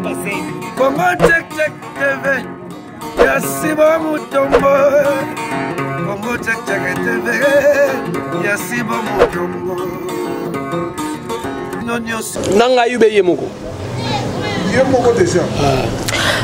Congo Check Check TV ya Sibo Mutombo. Congo Check Check TV ya Sibo Mutombo. Na ngai ube ye moko. Ye moko déjà. Ah.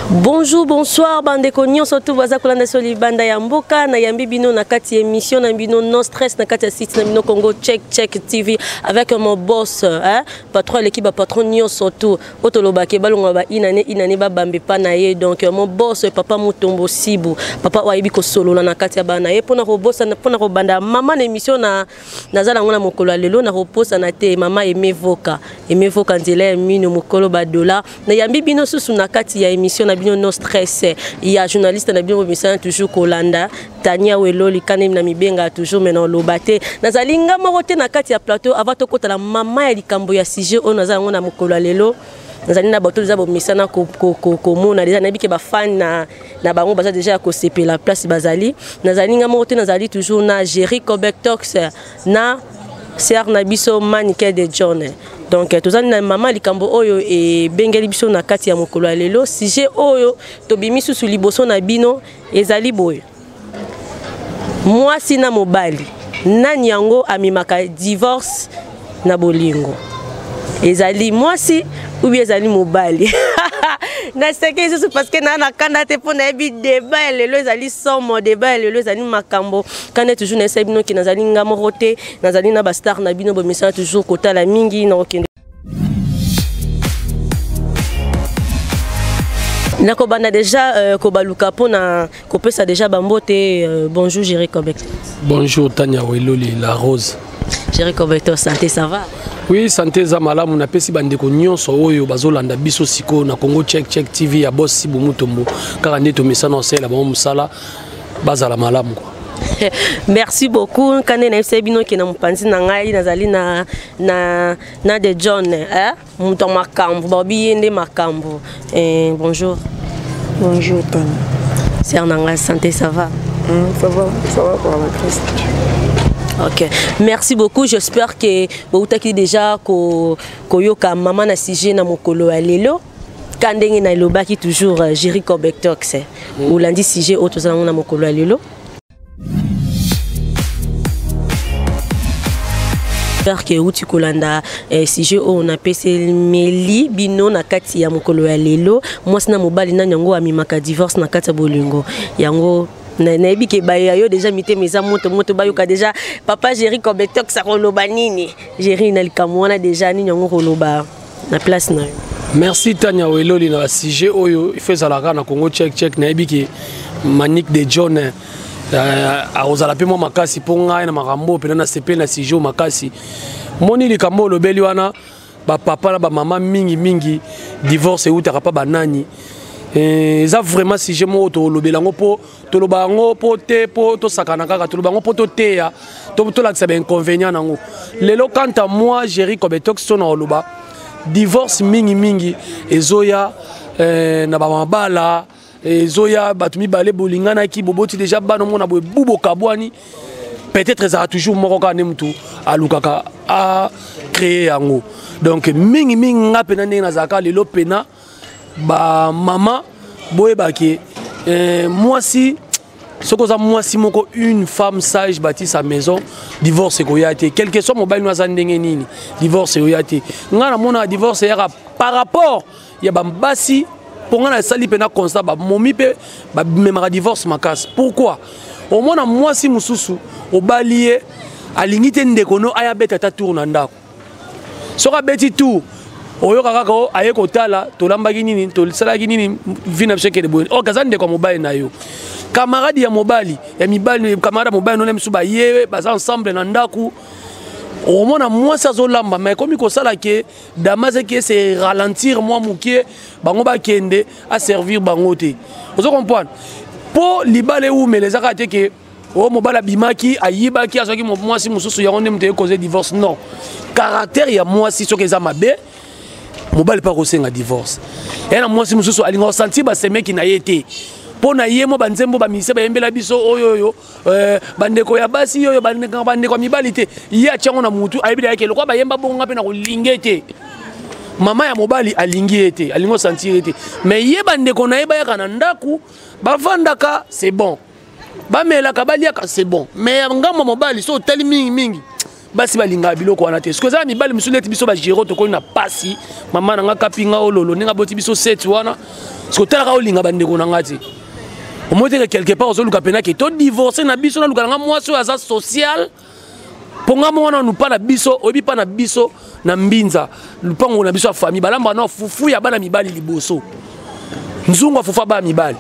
Bonjour, bonsoir, bandeko nyonso tout baza kolanda so libanda ya mboka na yambi bino na kati ya émission na bino no stress na kati ya site na bino Congo Check Check TV avec mon boss hein, patron l'équipe ba patron nyonso tout oyo tolobaka balonga ba inane inane babambe pa na ye donc euh, mon boss papa Mutombo Sibu papa oyo ayebi kosolola na kati ya bana ye mpona kobosana mpona kobanda mama na émission na naza nango na mokolo ya lelo nakobosana te mama Aimé Voka Aimé Voka nzela ya mino mokolo ba dollar nayambi bino susu na kati ya émission na bino no stress ya journaliste na bino bomisana toujours kolanda Tania Weloli kane na mibenga toujours mais na loba te nazali nga moko te na kati ya plateau avant tokota na mama ya likambo ya sujet oyo naza yango na mokolo ya lelo nazali na bato deja bomesana komona deja nayebi ke bafan na, na bango baza deja ya kosepela place bazali nazali nga moko te nazali toujours na Jerry Cobectox na sœur na biso Manike de John donc tozali na mama likambo oyo ebengeli biso na kati ya mokolo ya lelo sujet oyo tobimi susu liboso na bino ezali boye mwasi na mobali nani yango amemaka divorce na bolingo ezali mwasi ou bien ezali mobali naseki lisusu parce que naa na kanda te mpo nayebi débat ya lelo ezali somo débat ya lelo ezali makambo kanda toujours nayesaki bino ke nazali nga moko te nazali na bastar na bino bomesana toujours kotala mingi na kokende nakobanda déjà euh, kobaluka mpona kopesa déjà bambote euh, bonjour Jerry Kobek. Bonjour Tania Weloli la rose. Jerry Kobek santé ça va? Oui, santé eza malamu napesi bandeko nyonso oyo bazolanda biso sikoyo na Congo Check Check TV ya Boss Sibu Mutombo kaka nde tomesana osalela bango mosala bazala malamu quoi. Merci beaucoup kande nayebisa bino ke na mopanzi na ngai nazali na, na, na de John eh? Moto ya makambo baobi ye nde makambo eh, bonjour. Bonjour Tania. Sœur na ngai santé ça va? Ça va, ça va par la grâce de Dieu. Ok, merci beaucoup. J'espère que boutaki déjà ko koyoka maman na sujet na mokolo ya lelo. Ka ndenge na lobaki toujours euh, Jerry Cobectox. Olandi sujet oyo tozala na mokolo ya lelo. J'espère que outi kolanda eh, sujet oyo napesemeli bino na kati ya mokolo ya lelo mwasi na mobali nani yango amemaka divorce na kati ya bolingo yango nayebi ke baye ya yo déjà mitema eza moto moto bayoka déjà papa Jerry Cobectox akoloba nini Jerry na likambo wana déjà nini yango koloba na place na yo. Merci Tania Weloli na sujet oyo il faut ezalaka na Congo Check Check nayebi ke Manique de John euh, akozala mpe mwa makasi mpo ngai na makambo mpenza nasepeli na sujet oyo makasi moni likambo olobeli wana bapapa na bamama mingi mingi divorce eutaka mpa banani eza vraiment sujet moko tolobela yango mpo toloba yango mpo te mpo tosakana kaka toloba yango mpo toteya tolakisa bainconvénient nango lelo quant à moi Jerry Cobetox so na oloba divorce mingi mingi ezoya eh, na bamabala ezoya bato mibale bolinganaki boboti deja bana omona boye bu bokabwani peut-être ezalaka toujours moko kaka nde motu alukaka a créer yango donc mingi mingi nga mpena ndenge nazalaka lelo mpena bamama boyebake eh, mwasi soki oza mwasi moko une femme sage bâtit sa maison divorce ekoya te quelque soit mobali no aza ndenge nini divorce ekoya te ngai namonaka divorce eyaka par rapport ya bambasi mpo ngai nasali mpena constat bamomi mpe bamemaka divorce makasi pourquoi omona mwasi mosusu obali ye alingi te ndeko no aya beta ata tour na ndako soki abeti tour oyoka kaka o aye kotala tolambaki nini tosalaki nini vi na biso ekende boye ok aza ndeko ya mobali na yo camarade ya mobali ya mibali camarade ya mobali nona misu baye baza ensemble na ndako omona mwasi azolamba ma ekomi kosala ke damas eke se ralentir mwa mokie bango bakende aservir bango te ozo comprendre mpo libala ewumela eza kaka te ke oyo mobali abimaki ayibaki azwaki mwasi mosusu yango nde moto eye cause divorce non caractère ya mwasi soki eza mabe mobali mpe akosenga divorce ya na mwasi mosusu alinga kosentir basemeki na ye te mpo na ye mwa banzembo baministère bayembela biso oyo oyo euh, bandeko ya basi oyo bandeko ya mibali te ye atyango na mutu ayebi na yeke lokola bayemba bongo nga mpe na kolinge te Mama ya mobali alingi ye te, alingi osentir ye te, mais ye bandeko na ye bayaka na ndako, bavandaka, c'est bon, bamelaka, baliaka, c'est bon. Mais ya ngambo ya mobali, so otali mingimingi, basi balingaka biloko wana te. Soki eza na mibali mosusu neti biso bagero, tokoli na pasi. Mama na nga kapinga ololo ndenge aboti biso seti wana, soki otalaka, olinga bandeko na nga te, omoi teke quelque part ozoluka mpena ke todivorce na biso. Naluka na nga mwasi oyo aza social, mpo nga moko nanu mpa na biso, oyebi, mpa na biso na Mbinza, lupango na biso ya famille, balamba na fufu ya bana mibali liboso, nzungu ya fufu ya bana mibali.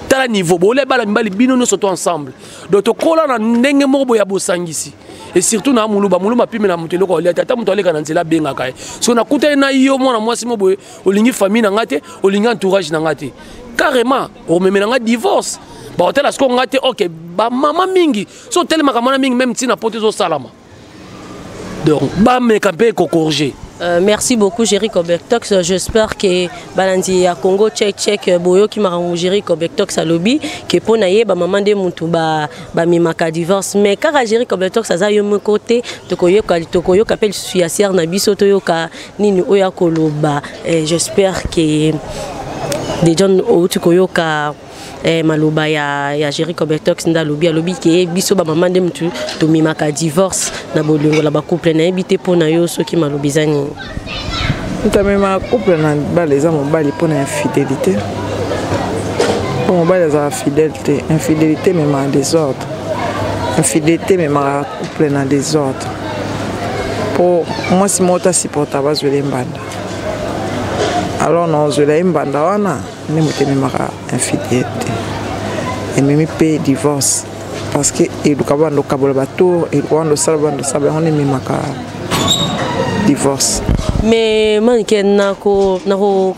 Tala niveau bolia bana mibali bino nyonso to ensemble. Donc tokola na ndenge moko boye ya bosangisi, et surtout na Moluba. Moluba apimela moto eloko alia te, ata moto aleka na nzela, abengaka ye. So nakutani na yo, mwana mwasi mo boye, olingi famille na nga te, olingi entourage na nga te, carrément omemela nga divorce. Baotala sikoyo nga te. Ok, bamama mingi so otelemaka mwana mingi, même ntina poto ezosalama, donc bameka mpe kocorriger. Merci beaucoup, Jerry Cobectox. J'espère que balandi ya Congo Check Check boyoki makambo Jerry Cobectox alobi ke pona ye ba maman de mutu ba ba mimaka divorce. Mais kaka Jerry Cobectox aza yo moko te, tokoyoka, tokoyoka pe lisusu ya sœur na biso, toyoka nini oyo akoloba. J'espère que des gens outi koyoka maloba ya Jerry Cobetox nde alobi ke biso bamama nde mutu tomemaka divorce na bolingo na bacouple. Nayebi te mpo na yo soki maloba eza nini. Moto amemaka couple na libala eza mobali, mpona infidélité, mpo mobali azalaka fidèle te. Infidélité ememaka désordre, infidélité ememaka couple na désordre, mpo mwasi moko tasupporta bazwela ye mbanda. Alors na ozwela ye mbanda wana nde moto ememaka infidélité, ememi mpe divorce, parce que eluka banda okabola batour, eluka banda osala, banda osala yango nde ememaka divorce. Mais Manike, nakoloba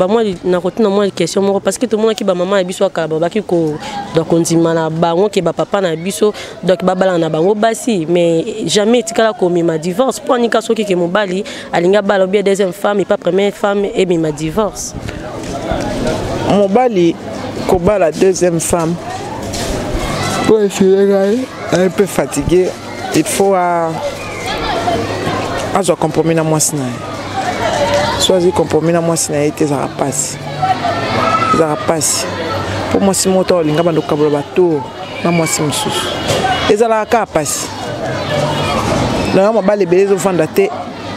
mwa, nakotuna mwa question moko, parce que tomonaki bamama na biso ya kala babaki donc kondima na bango ke bapapa na biso, donc babalana na bango basi, mais jamais etikala komema divorce. Mpo anika soki ke mobali alingi abala obia deuxième femme epa première femme, emema divorce? Mobali kobala deuxième femme po esile ngai un peu fatigué, il faut azwa compromis na mwasi na ye. So azwi compromis na mwasi na ye te, ezalaka mpasi, ezalaka mpasi, mpo mwasi moko to alinga bando kokabola batour na mwasi mosusu, ezalaka kaka mpasi. Nanga mobali ebele ezovanda te.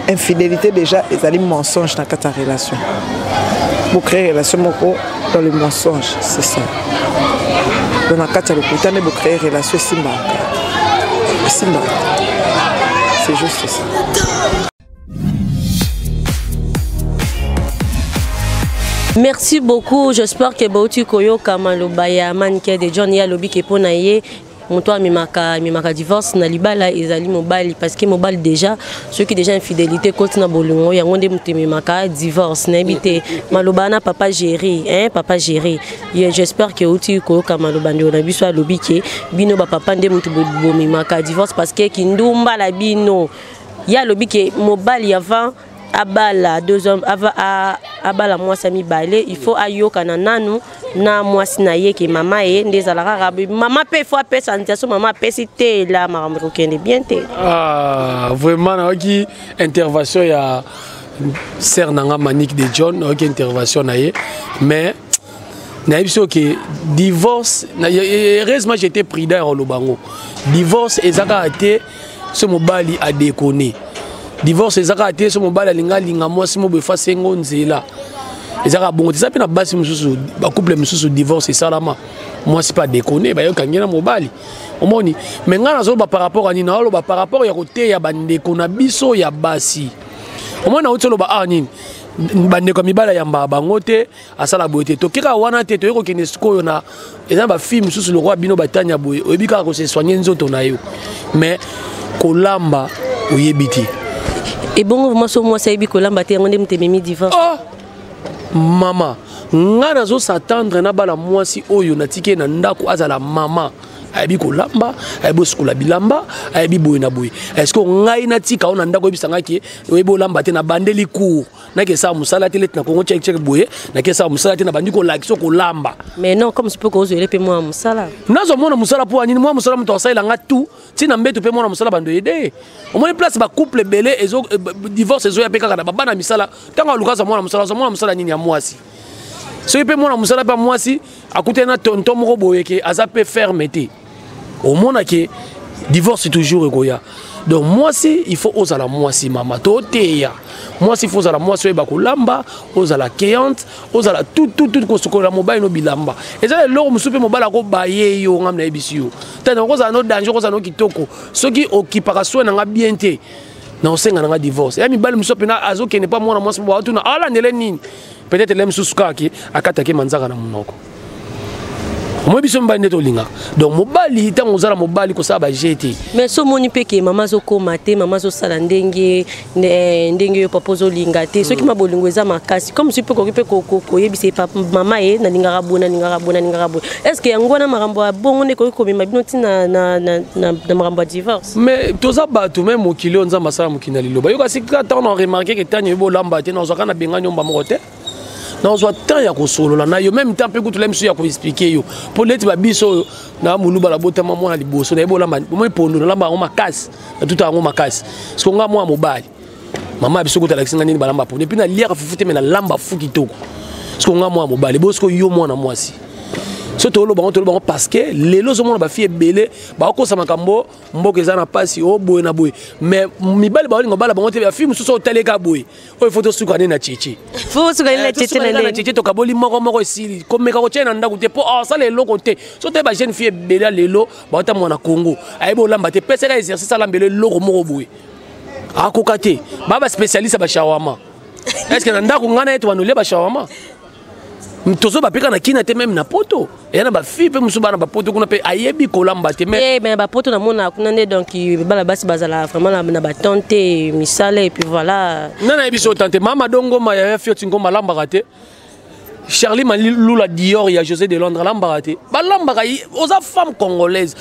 Infidélité déjà ezali mensonge na kati ya relation. Bocréer relation moko dans le mensonge, c'est ça. Donc na kati ya lokuta nde bocréer relation, esimbaka, esimbaka, c'est juste ça. Merci beaucoup. J'espère que bauti koyoka maloba ya Manike de John. Ye alobi ke mpo na ye, moto amemaka divorce na libala ezali mobali, parce que mobali déjà, soki déjà infidélité ekoti na bolingo, yango nde moto ememaka divorce. Nayebi te maloba na papa Géri, hein, papa Géri. J'espère que outi koyoka maloba ndeko na biso alobi ke bino bapapa nde moto bomemaka divorce, parce que kindumba na bino. Ye alobi ke mobali avant abala deuxième, abala mwasi ya mibale, il faut ayokana nanu na mwasi na ye, ke mama ye nde ezalaka kaka mama mpe faut apesa invitation. Mama apesi te, la makambo ekokende bien te. Ah, vraiment nayoki intervention ya sœur na nga Manique de John, nayoki intervention na ye, mais nayebi soki divorce, heureusement j'étais prudent ya koloba yango. Divorce eza kaka te so mobali adekone, divorce eza kaka te so mobali alinga alinga mwasi mo boye efasi yango nzela, eza kaka bongo te. Eza mpe na basi mosusu, bacouple mosusu divorce esalama, mwasi mpe adekone, bayokangi na mobali, omoni. Mais ngai nazoloba par rapport ya nini? Naoloba par rapport ya koteya bandeko na biso ya basi. Omoni, nauti oloba awa nini? Bandeko ya mibali ayambaka bango te, asala boye te. Tokeka wana te, toyei kokende sikoyo na eza na bafille mosusu lokola bino batani ya boye, oyebi kaka kose soigner nzoto na yo, mais kolamba oyebi te. Ebongo vraiment so mwasi ayebi kolamba te, yango nde moto ememi divorce? Oh! Mama, ngai nazos'attendre na bala mwasi oyo natiki ye na ndako azala mama. Ayebi kolamba, ayebi kosukola bilamba, ayebi boye na boye. Est-ce que ngai natika oyo na ndako oyebisa ngai ke oyebi olamba te, nabandeli cours, nakesala mosala te, leti na Kongo Check Check boye, nakesala mosala te, nabandi kolakisa kolamba? Mais non, comme sipo kozwele mpe mwa mosala. Nazomona mosala mpo ya nini? Mwa mosala moto asalela nga tout ntina mbeto mpe mwana mosala bando yede. Omoni place bacouple ebele ezo divorce ezoya mpe kaka na babana misala. Ntango aluka azwa mwana mosala, azwa mwana mosala nini ya mwasi? Soki mpe mwana mosala mpe ya mwasi akutani na tonton moko boye ke aza mpe ferme te, omona ke divorce toujours ekoya. Donc mwasi, il faut ozala mwasi mama toteya mwasi, il faut ozala mwasi oyeba kolamba, ozala keante, ozala tout tout tout, kosukola mobali no bilamba. Eza eloko mosusu mpe mobali akobaye yo. Ngam nayebisi yo tana, okozala no danger, okozala no kitoko, soki okipaka soin na nga bien te, na osenga na nga divorce. Ya mibali mosusu mpena azokende mpa mwana mwasi, baotuna alandele nini, peut-être le mosusu kaka ke akataki manzaka na monoko. Omoi biso mibali nde tolingaka. Donc mobali, ntango oza na mobali, kosala baje te. Mais so omoni mpe ke mama azokóma te, mama azosala ndenge ndenge yo papa ozolinga te, soki ma bolingo eza makasi, comme si mpe okoki mpe koyebisa ye mama ye nalingaka boye, nalingaka boye, nalingaka boye. Est ce que yango wana makambo ya bongo nde ekoki komema bino ntina na makambo ya divorce? Mais toza bato me mokili oyo Nzambe asala mokili na liloba. Yoka, sika ntango na remarquer ke tani oyebi olamba te, nazwaka na bengani yomba moko te, nazwa temps ya kosolola na yo, même temps mpe kutula miso ya koexpliquer yo, mpo neti babiso oyo na moluba nabotama mwana liboso, nayebi olamba. Omoi pondu, nalamba yango makasi, natuta yango makasi. Siko nga mwana mobali, mama ya biso kuta alakisi nga nini balamba pondu, et puis naliaka fufu te, me nalamba fu kitoko. Siko nga mwana mobali bo, siko yo mwana mwasi, so toloba ngo, toloba ngo, parce que lelo ozomona bafille ebele bakokosa makambo, mboka eza na mpasi o boye na boye, mais mibali baolinga bala bango te. Bafille mosusu otaleka boye oyo, faut tosuka nde na cheche. Faut suka nde na cheche na na cheche, tokaboli moko moko, esili. Komeka kotia na ndako te, mpo asala eloko te. So te, bajeune fille ebele ya lelo baotambola na Congo, ayebi olamba te. Pesaka exercice, alambela eloko moko boye, akoka te. Baa baspécialiste ya bashawama. Est ce que na ndako ngai na ye tobanda olia bashawama? Tozo bapeka na kina te, même na poto eya na bafille mpe mosusu bana bapoto kuna mpe ayebi kolamba te, mais Eh, ben bapoto namona kuna nde, donc bana basi bazala vraiment na batante misala et puis voilà. Nga nayebi so tante mama dongoma ya Fioti Ngoma alambaka te, Charlie Malula Dior ya José de Londres alambaka te. Balambaka. Oza femme congolaise,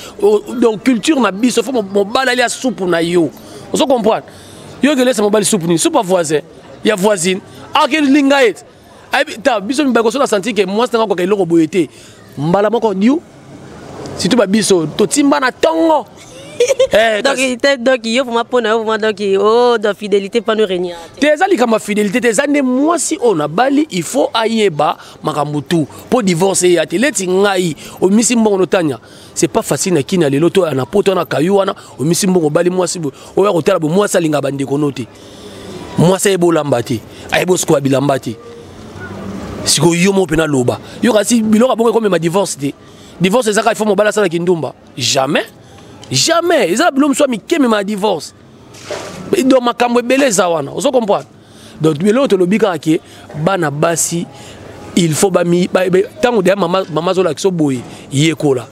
donc culture na biso, faut mobali alia supu na yo. Ozo comprendre? Yo kelesa mobali supu nini? Supu ya voisin, ya voisine, akelinga ye te. Ayebi ta biso mibali koso na santi ke mwasi nanga akoka eloko boye te, mbala moko diu, surtout babiso totimba na ntongo. Eh, donc yo vraiment, mpona yo vraiment, donc oh, donc fidélité pas no régner. Te, eza likambo ya fidélité te, eza nde mwasi oyo nabali, il faut ayeba makambo tu mpo divorce eya te. Leti ngai omisi mbongo notanya, c'est pas facile na kini ya lelo to na poto wana, kayu wana, omisi mbongo, obali mwasi boye, oyo akotala boye, mwasi alingaka bandeko no te, mwasi ayebi olamba te, ayebi osikola bilamba te. Sikoyo yo moko mpe naloba yo, kasi biloko ya bongo ekomema divorce te. Divorce ezaka il faut mobali asalaki ndumba? Jamais, jamais. Eza na biloko mosusu ya mike mema ya divorce. Donc makambo ebele eza wana, ozo comprendre? Donc eloko tolobi kaka ke bana basi, il faut bami ntango deya mama, mama azolakisa boye, yekola.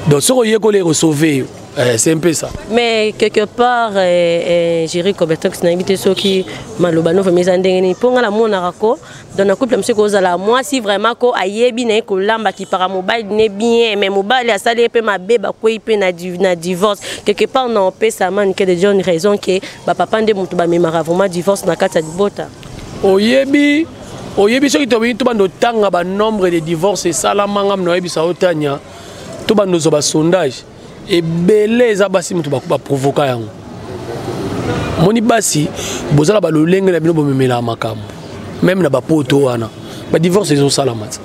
Donc soki oyekola, ekosauve yo. Eh, c'est un peu ça. Mais quelque part, Jerry Cobetox, nayebi te soki maloba no vraiment eza ndenge nini, mpo nga namonaka ko dans na couple mosusu kozala mwasi vraiment ko ayebi na ye kolamba, kipaka mobali ne bien, mais mobali asali ye mpe mabe, bakwei mpe na divorce. Quelque part na opesa Manike de John raison ke bapapa nde moto bamemaka vraiment divorce na kati ya libota. Oyebi soki tobengi, tobanda otanga banombre de divorce esalamanga, na oyebisa otanya, tobanda ozwa basondage ebele, eza basi moto baprovoka yango. Moni basi bozala balolenge na bino, bomemelaka makambo même na bapoto wana, badivorce ezosalama te.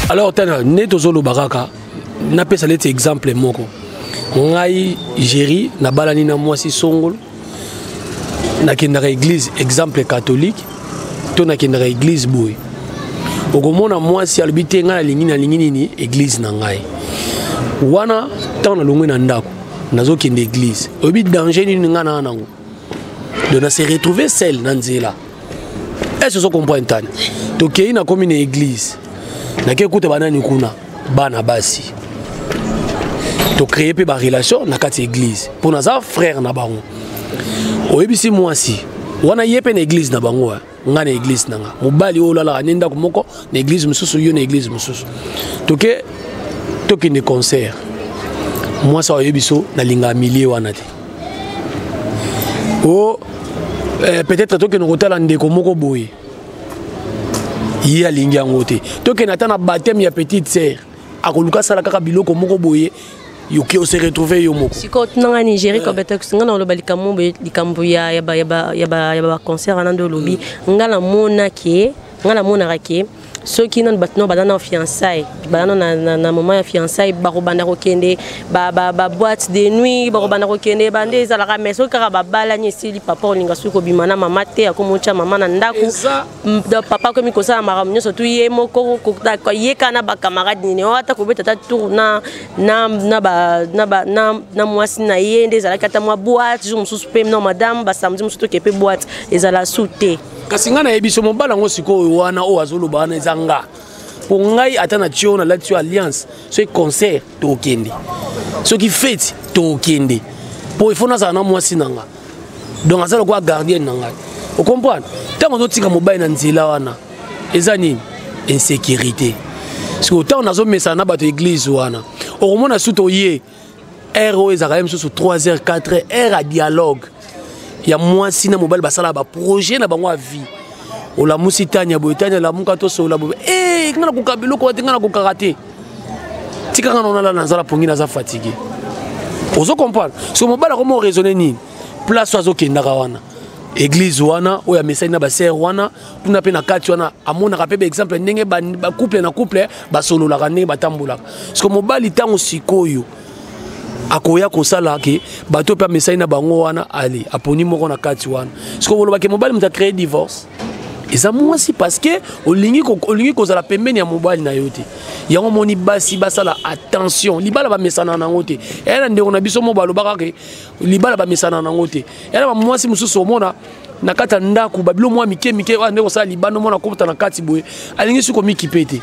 Alors tana nde tozoloba kaka, napesa neti exemple moko. Ngai Géri, nabalani na mwasi songolo, nakendaka église, exemple catholique to nakendaka église boye, okomona mwasi alobi te, ngai nalingi nini, église na ngai wana. Ntango nalongwe na ndako, nazokende église, oyebi danger nini ngai naa nango? Donc na se retrouver seul na nzela. Est ce ozo comprendre? Tani tokei, nakomi na église, nakei kuta banani kuna, bana basi, tocréer mpe barelation na kati ya église, mpo naza frère na bango. Oyebisi mwasi wana, ye mpe na église na bango. Nga na église na nga, mobali oyo olalaka nde ndako moko na église mosusu, yo na église mosusu. Toke tokende concert, mwasi aoyebi biso nalingaka milie wana te. O peut-être tokende kotala ndeko moko boye, ye alingi yango te. Tokende ata na baptême ya petite sœur, akoluka asala kaka biloko moko boye, yoki ose retrouve yo moko. Sikoyo tunanga Nigérie kobeta nga na oloba likambo boye, likambo ya baconcert wana nde olobi. Nga namonaki, nga namonaka ke soki nanu bato no baza na fiançaille, baza no na moment ya fiançaille, bakobanda kokende baboîte de nuit, bakobanda kokende bande ezalaka. Mais soki kaka babalani, esili. Papa olinga soki kobima na mama te, akomotya mama na ndako. Donc papa akomi kosala makambo nyonso tu ye moko, ye kaka na bacamarade nini oyo, ata kobeta ata tour na mwasi na ye nde ezalaki ata mwa boîte jour mosusu mpe. Non madame, basamedi mosusu toke mpe boîte, ezala su te. Kasi ngai nayebi so mobali yango sikoyo wana oyo azoloba wana eza nga. Mpo ngai ata na tio nalati yo alliance, soki concert tokende, soki fête tokende, mpo ifo nazala na mwasi na nga. Donc aza lokola gardienne na ngai, ocomprendre? Ntango ozotika mobali na nzela wana, eza nini? Insécurité. Sikoyo ntango nazomesana na bato église wana, okomona su toye heure oyo ezalaka ye mosusu 3 heures, 4 heures, heure ya dialogue ya mwasi na mobali, basala baprojet na bango ya vie. Olamusi Tania boye, Tania lamuka, tosolola boye. E nga nakoka biloko wana te, nga nakokaka te, tikanga na onala, nazala pongi, naza fatigué, ozo comprendre? So mobali akoma oraisonne nini? Place oyo azokendaka wana, église wana oyo amesani na basere wana kuna mpe na kati wana, amonaka mpe baexemple ndenge bacouple na couple basololaka, ndenge batambolaka. Parce que mobali ntango sikoyo akoya kosala ke bato mpe amesani na bango wana, ale aponi moko na kati wana. Sikoyo bolobaki mobali moto acréé divorce, eza mwasi, parce que olingi kozala pembeni ya mobali na yo te. Yango moni basi basala attention, libala bamesana nango te. Eya na ndeko na biso mo balobaka ke libala bamesana nango te. Eya na bamwasi mosusu omona na kati ya ndako babilo mwa mike mike wana nde kosala libanda, omona kobota na kati boye, alingi soki komikipe te.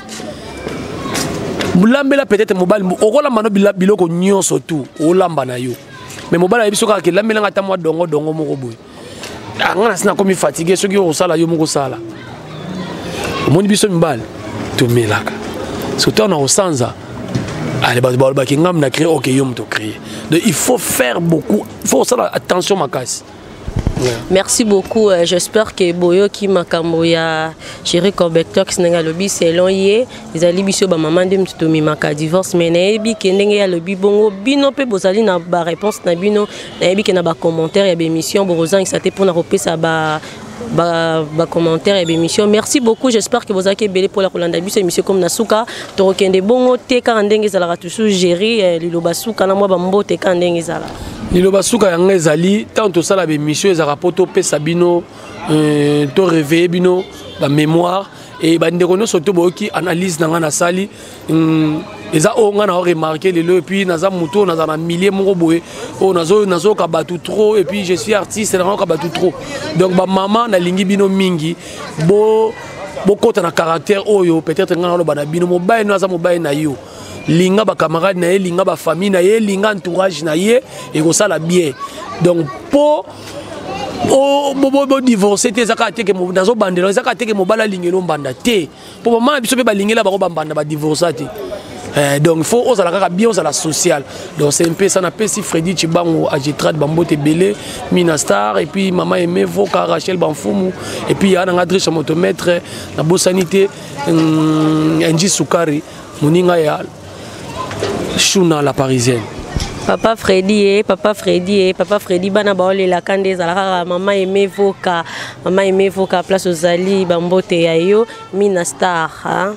Lambela peut-être mobali, okolamba no biloko nyonso tu olamba na yo, mais mobali ayebi soki kaka elambelanga ata mwa dongo dongo moko boye, anga na sina komi fatigué, soki okosala yo moko osala. Omoni biso mibali tomelaka, surtout na kosanza. Ale bato balobaki ngambu na créé, ok, yo moto créé. Donc il faut faire beaucoup, il faut kosala attention makasi. Ouais. Merci beaucoup. J'espère que boyoki makambo ya Chéri Corbectox ndenge alobi. Selon ye, ezali biso ba maman nde mutu tomemaka divorce, mais nayebi ke ndenge ye alobi bongo, bino mpe bozali na ba réponse na bino. Nayebi ke na ba commentaire ya baémission bokozangisa te mpona kopesa ba commentaire ya bémission. Merci beaucoup, j'espère que bozalaki ebele mpona kolanda biso émission. Comme na suka tokokende bongo te, kaka ndenge ezalaka toujours, Géri, liloba suka na mwa bambote, kaka ndenge ezalaka. Liloba suka yango ezali, ntango tosala baémission, ezalaka mpo topesa bino, to réveille bino bamémoire e bandeko nyonso to boyoki analyse na ngai nasali, eza oyo ngai na remarqué lelo. Et puis naza motu oyo naza na milieu moko boye oyo nazoyoka bato trop, et puis je suis artiste, nazoyoka bato trop. Donc bamama, nalingi bino mingi, bo bokɔta na caractère oyo peut-être ngai naloba na bino. Mobali no aza mobali na yo, linga bacamarade na ye, linga bafamille na ye, linga entourage na ye, ekosala bien. Donc mpo bodivorce te, eza kaka teke nazobandela, eza kaka teke mobali alingeli mbanda te, mpo mama na biso mpe balingela bango bambanda, badivorsa te. Donc il faut ozala kaka bien, ozala social. Donc c'est un peu ça. Napesi Freddy Chibango Agitrade bambote ebele, Mina Star, et puis mama Aimé Voka, Rachel Bamfumu, et puis ya nanga Drisha Motomètre, nabosani te Nji Sukari, moninga ya Shuna la Parisienne. Papa Fredi, e papa Fredi, e papa Fredi, bana baolelaka nde ezala kaka mama Aime Voka. Mama Aime Voka, place ozali, bambote ya yo. Mina Star, hein?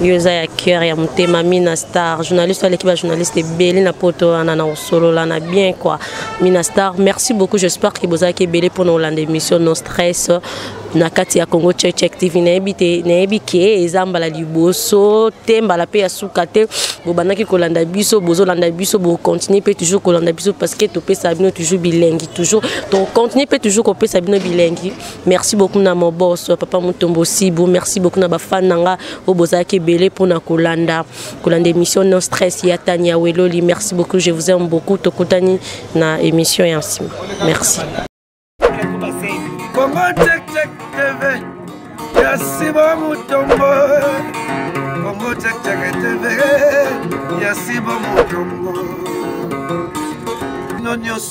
Yo eza ya cœur ya motema. Mina Star, journaliste aleki bajournaliste ebele na poto wana na kosolola na bien quoi. Mina Star, merci beaucoup. J'espère ke bozalaki ebele mpona kolanda émission No Stress na kati ya Congo Check Check TV. Nayebi te, nayebi ke eza mbala liboso te, mbala mpe ya suka te. Bobandaki kolanda biso, bozolanda biso, bokontinue mpe toujours kolanda biso, parce que topesa bino toujours bilengi, toujours tokontinue mpe toujours kopesa bino bilengi. Merci beaucoup na mon boss papa Mutombo Sibu. Merci beaucoup na bafan na nga oyo bozalaki ebele mpona kolanda émission No Stress ya Tania Weloli. Merci beaucoup, je vous aime beaucoup. Tokutani na émission ya nsima, merci. Congo. Check TV ya Simon Mutombo. Congo Check Check TV ya Simon Mutombo. No nyonso.